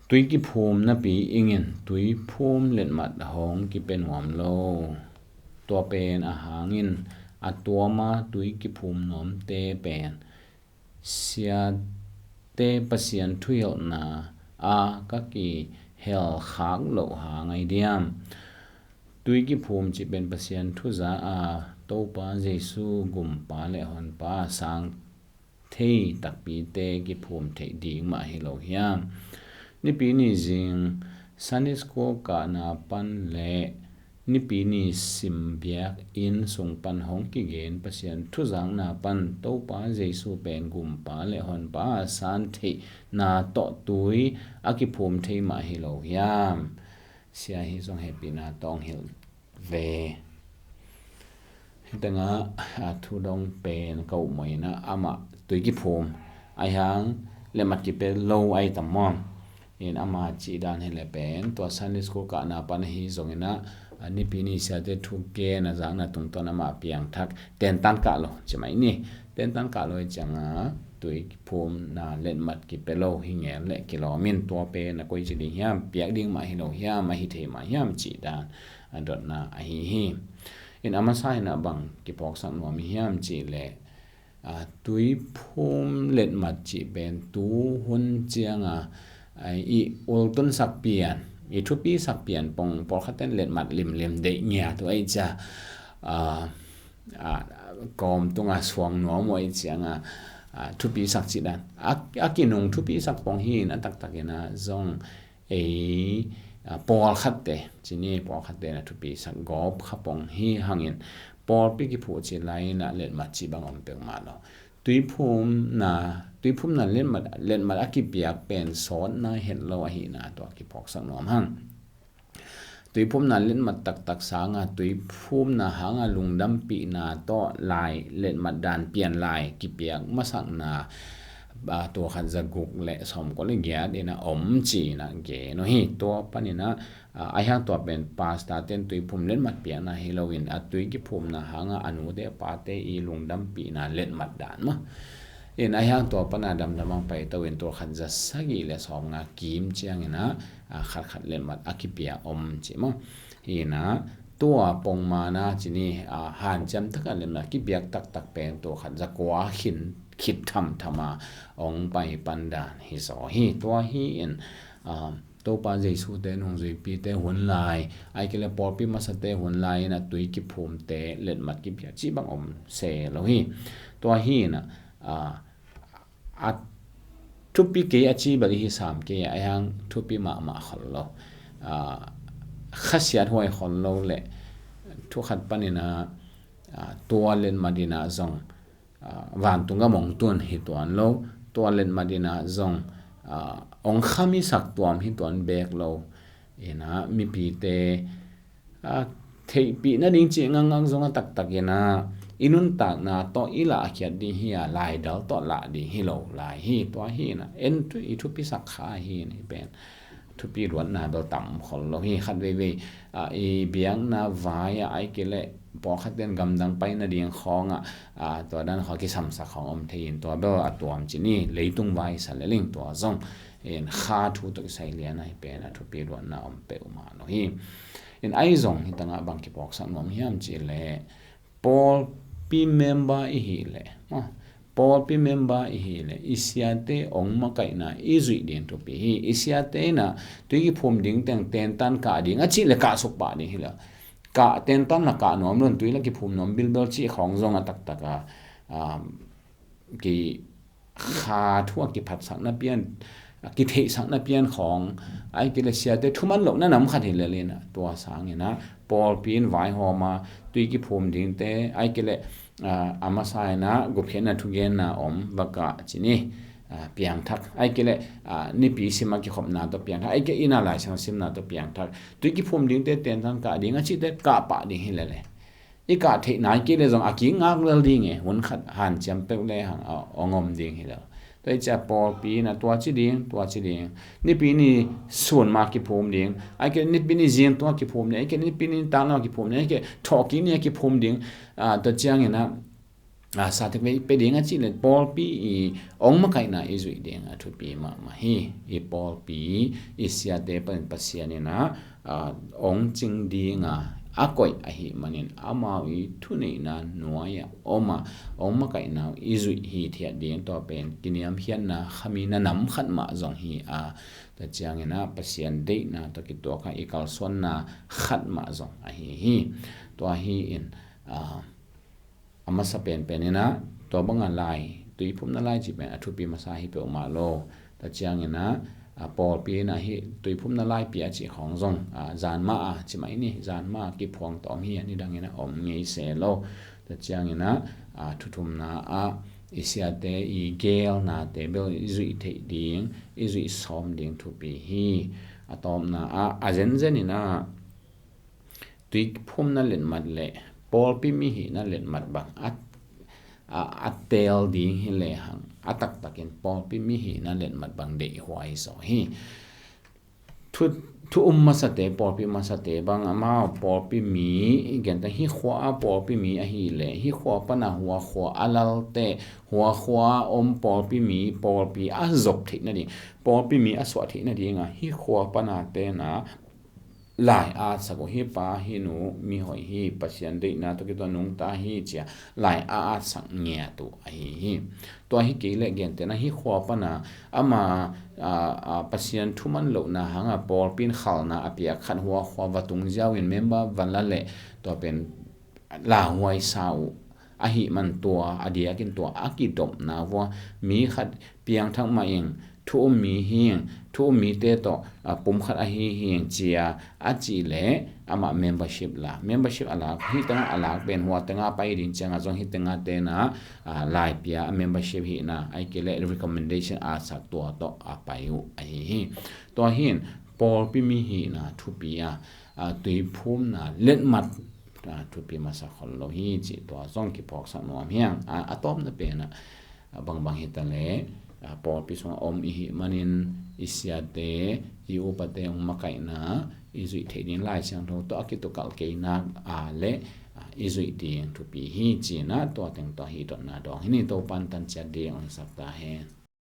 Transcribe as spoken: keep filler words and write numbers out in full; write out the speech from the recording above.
Tui kiphum napi ingin tuiphum letmat hong kipia nuam lo. Tua pen a hangin a tuama tui kiphum nuamte pen siate Pasian thuhilhna a ka kihel khak loh hang ahi diam? Tui kiphum cih pen Pasian thu za a Topa Jesu gumpa le honpa sang thei takpite kiphum theih ding mah hi lo hiam? Nipi ni zing Sunday school kahna pan le nipi ni sim biakinn sung pan hong kigen Pasian thuzakna pan Topa Jesu pen gumpa le honpa a san theihna tawh tui a kiphum thei mah hi lo hiam? Sia hi zong hehpihna tawng hilh ve. Hitengah a thu dong pen ka upmawh inah amah tui kiphum ahi hang letmat kipia lo ahi tam maw? In ama cih dan hi le pen tua Sunday school kahna pan ahi zong inah a nipi ni siate thugen a zakna tungtawn amah piangthak tentan kah lo ci mai ni. Tentan kah lo ahi cianga tui kiphumna letmat kipia lo hi ngel le kilawm in tua pen a koi ci ding hiam, piak ding mah hi lo hiam, a hi thei mah hiam cih dan a dotna ahi hi. In a masa inah bang kiphawksak nuam hi hiam cih le a, tuiphum letmat cih pen tu hun cianga a, i ultunsak pian, i thupisak pian pong pawlkhatten letmat limlim deih ngiat uh ahi cia, a, a, kawm tunga suang nuam uh ahi cianga a, thupisak cih dan a, a kinung thupisak pong hi in a taktakin a zong ei, a, pawlkhatte, cini pawlkhatte na thupisak gawp kha pong hi hangin pawlpi kiphuh cih lai-in a letmat cih bang om peuhmah lo. Tuiphumna, tuiphumna letmat, letmat a kipiak pen sawtna het lo ahihna tawh kiphawksak nuam hang. Tuiphumna letmat taktak sanga tuiphumna hanga lungdampihna tawh lai letmat dan pian lai kipiak masakna, a, tua khat za guk le sawmkua le giat ina om ci-ina gen uh hi. Tua panina, a, ahi hang tua pen pastor ten tuiphum letmat piakna hi loin a tui kiphumna hanga a nute pate i lungdampihna letmat dan mah. In ahi hang tua pana damdam ang paito in tua khat za sagih le sawmnga kim ciangina, a, khat khat letmat a kipia om ci maw? Hina tua pongmana cini, a, hanciam taka letmat kipiak taktak pen tua khat za kua khin khit thamthama ong pai pandan hi zaw hi. Tua hi in, a, Topa Jesu te nungzuipite hun lai, ai kile pawlpi masate hun lai ina tui kiphumte letmat kipia ci bang om se lo hi. Tua hi ina, a, a thupi kei a ci bel i hi sam kei a, ahi hang thupi mahmah khol lo. A, khasiat huai khol lo le thukhat panina, a, tua letmat ina zong, a, vantung gam ong tuan hi tuan lo. Tua letmat ina zong, a, ong khamisak tuam hi tuan bek lo. Ina mipite, a, theihpih nading cih ngangak zong a taktak ina i nuntakna tawh i lahkhiat ding hi a, laidal tawh lah ding hi lo lai hi. Tua hi ina en tu i thupisak kha hi ina hi pen thupi luatna bel tam khol lo hi. Khat veivei, a, i biakna vai a ai kile pawlkhat ten gamdang pai nading khawng a, a, tua dan khawng kisamsak khawng om thei in tua bel a tuam cini leitung vai sa le ling tua zong in kha thu tawh kisai lian a hi pen a thupi luatna om peuhmah lo hi. In ai zong hi tangah bang kipawksak nuam hiam cih le pawlpi member i hi le, maw, pawlpi member i hi le i siate ong makaihna i zuih ding thupi hi. I siate ina tui kiphum ding teng tentan kah ding a cih le kah suk pah ding hi le kah tentan la kah nuam lon tui la kiphum nuam bilbel cih khawng zong a taktak a, a, ki kha thu a kiphatsakna pian, a kitheihsakna pian khawng ai kile siate thuman lohna nam khat hi lel ina tua sangina pawlpi in vaihawma tui kiphum dingte ai kile, a, a masa ina gupkhiatna thugenna om vaka cini, a, piangthak ai kile, a, nipi sima kikhopna tawh piangthak ai kile ina laisang simna tawh piangthak tui kiphum dingte tentan kah ding a cihte kah pah ding hi lele. I kah theih nai kei le zong a kingak lel ding e, hun khat hanciam peuh le hang a ong om ding hi lo. Tua i cia pawlpi na tua ci ding, tua ci ding. Nipi ni sun ma kiphum ding. Ai ke nipi ni zin tua kiphum ding. Ai ke nipi ni tang na kiphum ding. Ai ke thawhki ni kiphum ding. A, tua ciangin a, a, sa tek vei pe ding a cih leh pawlpi i ong makaihna i zuih ding a thupi mahmah hi. I pawlpi i siate panin Pasian in a, a, ong cing ding a a koih ahih manin amau i thuneihna nuai-ah om a ong makaihna i zuih hithiat ding, tua pen kiniamkhiatna khami na nam khat mah zong hi a, tua ciangin a Pasian deihna tawh kituak a i kalsuanna khat mah zong ahi hi. Tua hi in, a, a masa penpen in a, tua banga lai, tuiphumna lai cih pen a thupi masa hi peuhmah lo. Tua ciangin a, a pawlpi in a hih tuiphumna lai pia cih khawng zong, a, zan mah a ci mah hi ni, zan mah a kiphuang tawm hi a, nidangin a om ngei se lo. Tua ciangin a, a, thuthumna ah i siate i geelnate bel i zuih theih ding, i zuih sawm ding thupi hi. A tawpna ah, a zenzen in a, tuiphumna letmat le pawlpi mi hihna letmat bang a, a, a teel ding hi lehang, a taktakin pawlpi mi hihna letmat bang deihhuai zaw hi. Thu, thu um masate, pawlpi masate bang amau pawlpi mi, i genta hih khua a pawlpi mi ahih leh, hih khua pana hua khua a lalte, hua khua a om pawlpi mi, pawlpi a zop theih nading, pawlpi mi a suah theih nading a, hih khua pana tena lai a atsak uh, hih pa, hih nu, mihoih hi, Pasian deihna tawh kituak nungta hi ci a, lai a atsak ngiat uh ahi hi. Tua hi kei leh gentehna hih khua pana ama, a, a, Pasian thuman lohna hanga pawlpi in khalna a piak khat hua khua va tung ziau in member va la leh tua pen lauhuai sa uh ahih man tua, a diakin tua a kidopna vua, mi khat piangthak mah ing, thu um mi hi ing, thu um mite tawh, a, pum khat ahi hi ing ci a, a cih leh amah membership la. Membership a lak, hih tengah a lak pen hua tengah pai ding ciangah zong hih tengah tena, a, laipia a membership hihna, ahih kei leh recommendation a sak tua tawh a pai uh ahi hi. Tua hi in pawlpi mi hihna thupi a, a, tuiphumna letmat, a, thupi masa khol lo hi cih tua zong kiphawksak nuam hi ing. A, a tawpna pen ah, a, bangbang hi ta leh, a, pawlpi sungah om i hih manin i siate, i upate ong makaihna i zuih theih ding Lai Siangtho tawh a kitukalh keinak a leh, a, i zuih ding thupi hi ci-in ah tua teng tawh hih dotna dawng hi ni. Topa'n tanciat ding ong sak ta hen.